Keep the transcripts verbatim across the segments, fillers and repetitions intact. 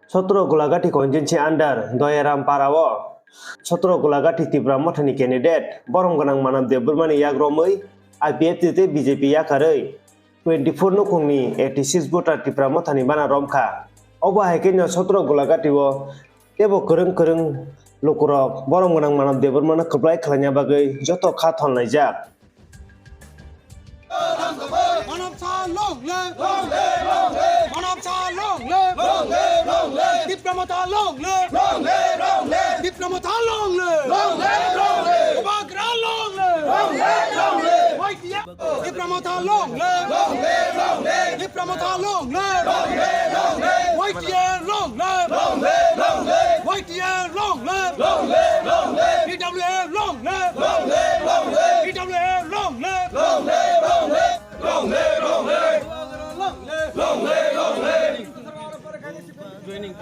Sotro Golagati constituency under Doyaram Para o Sotro Golagati Tipra Mothani candidate Borom Gwnang Manav Debbarmani yak romwi I P F T tei B J P yakarwi twenty four nukhungni eighty six voter Tipra Mothani bana romkha. Obo hai khe no Sotro Golagati o teibo kwrwng kwrwng lukurok Borom Gwnang Manav Debbarmano kwplai khlaina bagwi joto kha thonlaijak. Manab cha long live! Long live, long live! Manab cha long live! Long live, long live! Tipra Motha long live! Long live, long live! Tipra Motha long live! Long live, long live! Bubagra long live! Long live, long live! Y T F! Tipra Motha long live! Long live, long live! Tipra Motha long live! Long live, long live! Y T F long live! Long live, long live! Y T F long live! Long live, long live! P W A long live! Long live, long live! P W A long live! Long live, long live! Long live, long live! Long live, long live! Long live, long live!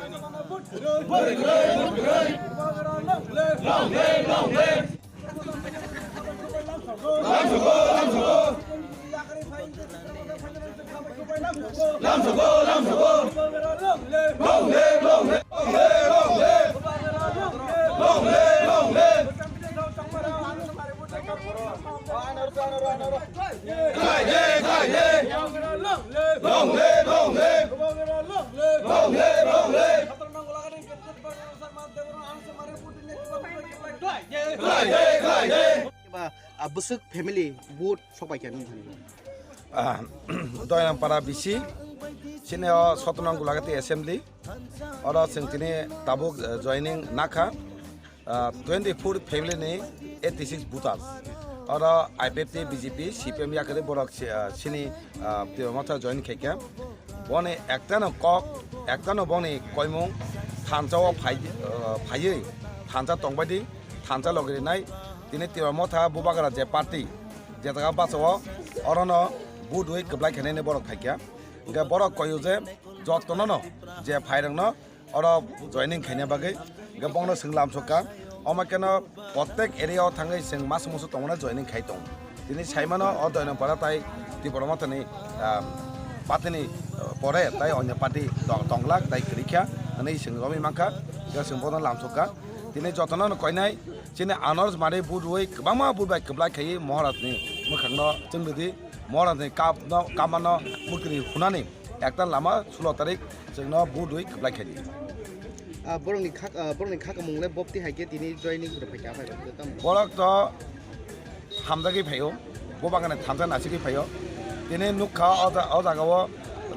Ba, ah, bwswk family vote sok bai kha nung thani? Ah, Doinam Para B C, chini o Sotonang Gulagati Assembly, oro chwng tini tabuk, eh, joining nakha. Ah, twenty four family ni eighty six voters. Oro I P F T, B J P, C P M yakarwi borok si-, ah, chini, ah, Tipra Motha join khaikha. Boni ektano kok, ektano boni koimung thansa o phai, ah, phaiwi thansa tongbaidi, thansa logi rinai. Tini Tipra Motha Bubagra je party, je jaga bachao, orono vote wi kwplai khainani borok phaikha. Hwnkhe borok koiyo je jotono no je phairokno oro joining khaina bagwi, hwnkhe bongno swng lamsokha. Omo kheno protek area o thangwi chwng masa musu tongmano joining khai tongo. Tini saimano o Doinam Para tai Tipra Mothani, ah, party ni, ah, pore tai onyo party tong-, tonglak tai kwrwi kha hwnwi chwng romwi mankha, hwnkhe chwng bono lamsokha. Tini jotono no koinai chini Anorj Mari vote rwui kwbangma vote bai kwplai khaiwi Maharaj ni mwkhangno chwng rwdi. Maharaj ni kap no, kap mano mwkhwrwi hunani ekta lama sulo tarik chwngno vote rwui kwplai khaidi. Ah, borokni khak-, ah, borokni khakamung le bopti hai khe tini joining rok phaikha, aphai rok tamo? Borok to hamjagwi phaio, bo bagani thansa nasigwi phaio. Tini nukha o ja-, o jagao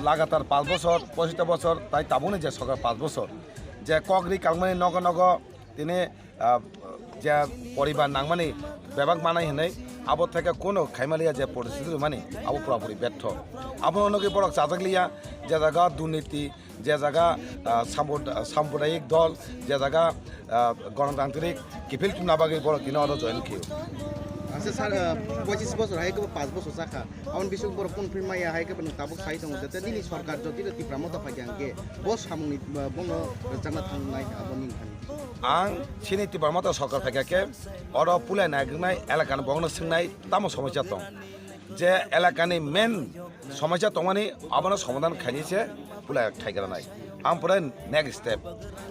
lagatar panch bochor, pochista bochor, tai tabukni je sorkar panch bochor, je kok ri kalmani nogo nogo tini ah, je poribar nangmani bebak manai hinwi abo theke kono khaimaliya je poristiti rwmani abo purapuri betho. Abono nugwi borok chajakliya, je jaga durniti, je jaga, ah, samprad-, sampradayik dol, je jaga, ah, gonotantrik kiphil tubuna bagwi borok tini oro join khaio. Asa sir, ah, pochis bochor hai khe bo panch bochor chakha. Aboni bising borok kunu phil maya hai khe bo nwng tabuk sai tongo, jete nini sorkar jotino Tipra Motha phaikha hwnkhe bo samungni, ah, bono rwchapna thangnai abo nini thani. Ang chini Tipra Motha sorkar phaikha khe oro pulai naijaknai elakani borokno swngnai tamo somosya tong. Je elakani main somosya tongmani abono somadhan khainai se pulai thaigra nai. Ang pore next step.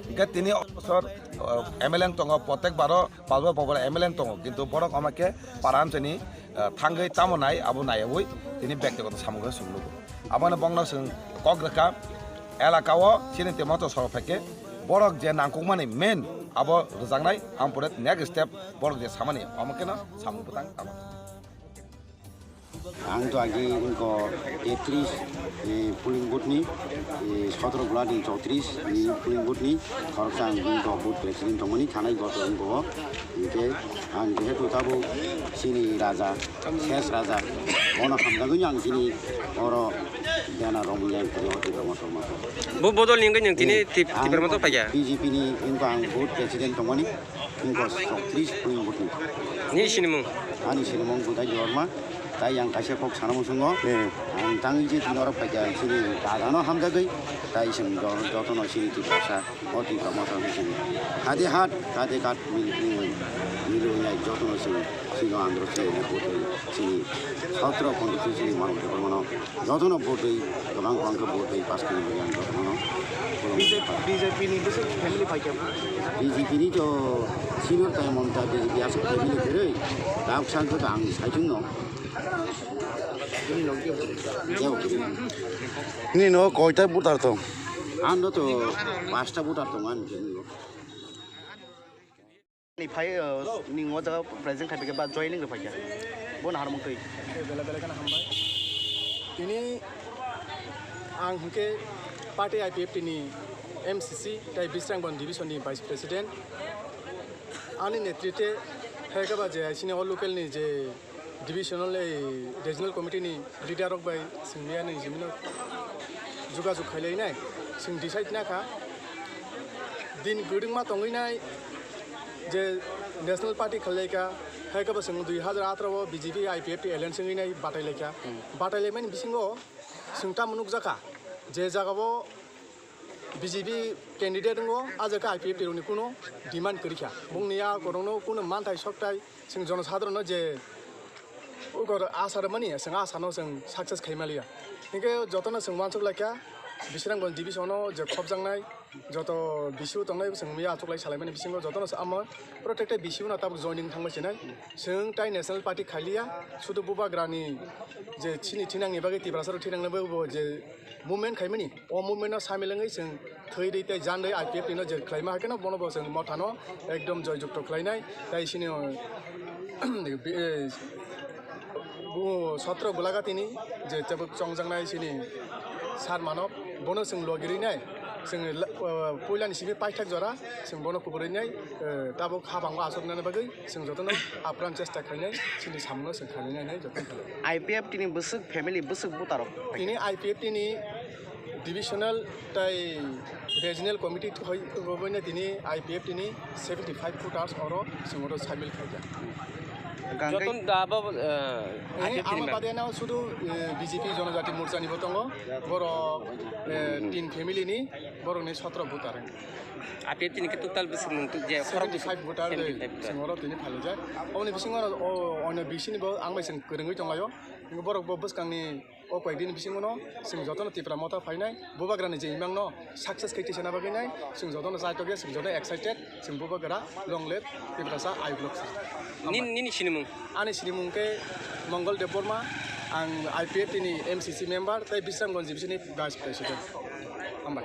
Hwnkhe tini o bosor, uh, M L A wng tongo, protek baro pablo pablo M L A wng tongo, kintu borok omo khe para amchaini, uh, thangwi tamo nai abo naiyaui tini bektigoto samung khe chwng nugo. Abono bongno chwng kok rwkha, elaka o chini Tipra Motha sorkar phaikhe borok je nangkukmani main abo rwjaknai, ang pore next step borok je samani omo kheno samung bwtang tamo. Ang to agi wngkha tetrish, eh, polling booth ni, eh, sotro Gulati chowtrish ni polling booth ni khoroksa ang wngkha booth president tongmani thanai goto wngkha o. Hingke ang jehetu tabuk chini raja, ses raja, bono hamjagwi ang chini oro bena romwi ang tini oro tongma tongma. Bo bodol ni wngkha nang tini tip-, Tipra Motha phaikha? B J P ni wngkha ang booth president tongmani. Wngkha chowtrish polling booth ni. Ni sinimung? Ani sinimung Budai Debbarma. Tai ang kaisa kok sana muchungo. Eh. Ang tangwi je tini oro phaikha chini dagano hamjagwi. Tai chwng jo-, jotono chini Tiprasa, o Tipra Motha chini. Hadi hat, hadi kat mil-, mil-, milwi nai jotono chini, chini andro chini botwi chini sotro constituency ni manwi tongmano. Jotono botwi, kwbang kwbang khe botwi pass khe nini ang jotono B J P, B J P ni bwswk family phaikha? B J P ni to senior tai Mamata B J P aswk family kwrwi. Dak san to ang saichung no. Nini no koita voter tong? Ano to pasta voter tong ani. Ni phai, uh, ning o jaga president khai phai ba joining rw phai kha. Bo nahar mung twi. Bela bela kana hambai. Tini ang hwnkhe party I P F T ni M C C tai Bisrang Bon division ni vice president. Ani netrite hai kaba je sini o local ni je divisional, ei, regional committee ni leader rok bai chwng mia ni jimino jugajug khailainai, chwng decide na kha din kwdwngma tongwi nai je national party khalai kha, hai khe bo chwng dui hazar atharo o B J P I P F T alliance wngwi nai batai lai kha. Hmm. Batai lai mani bisingo chwng tamo nukjakha je jaga o B J P candidate wngo, a jaga I P F T rokni kuno demand kwrwi kha. Bongni a korokno kuno manthai sokthai chwng jonosadharono je ugor asa rwmani, chwng asano chwng success khai maliya. Hinkhe jotono chwng uansuk laikha, Bisranggonj division-o je khopjaknai, joto B C O tongnai chwng mia achuklai salaimani bisingo jotono se amo protected B C O no tabuk joining thangbai sinai. Chwng tai National Party khailiya, sudu bubagrani je chini thinangni bagwi Tiprasarok thinangni bagwi bo je movement khaimani, o movement-o samil wngwi chwng thwi rwi tei jan rwi I P F T no je khlaima hakhe no bono bo chwng mothano ekdom joy jukto khlainai. Tai sini, eh, bu sotro Gulagatini je tabuk chongjaknai sini sar mano, bono chwng logi rwi nai, chwng la-, eh, puilani simi paithak jora chwng bono kubui rwi nai, eh, tabuk habangma aswk nani bagwi. Chwng jotono apran chesta khainai, chini samungno chwng khainai nai jotono khainai. I P F T ni bwswk family, bwswk voter rok. Tini I P F T ni divisional tai regional committee thoi, thoi tini I P F T ni seventy five voters oro chwng oro samil khaijak. Gangkai jotono da abo, eh, Ani I P F T ni amo man- bade no sudu, eh, B J P Jonojati Morcha ni bo tongo, borok, eh, tin family ni, borok ni sotro voter. I P F T ni khe total bwswk nwng tu je khorok seventy five voter, seventy five voter. Chwng oro tini phalijak. Oboni bisingo o, o, oino B C ni bo ang bai chwng kwrwngwi tonglaio. Borok bo bwskangni o koi bini bisingo no chwng jotono Tipra Motha phainai, bubagrani je imang no success khai tisana bagwi nai, chwng jotono chaitokya, chwng jotono excited, chwng bubagra long live Tiprasa I block. Nini, nini sinimung? Ani sinimung khe Mongol Debbarma, ang I P F T ni M C C member tei Bisramganj division ni vice president. Hambai.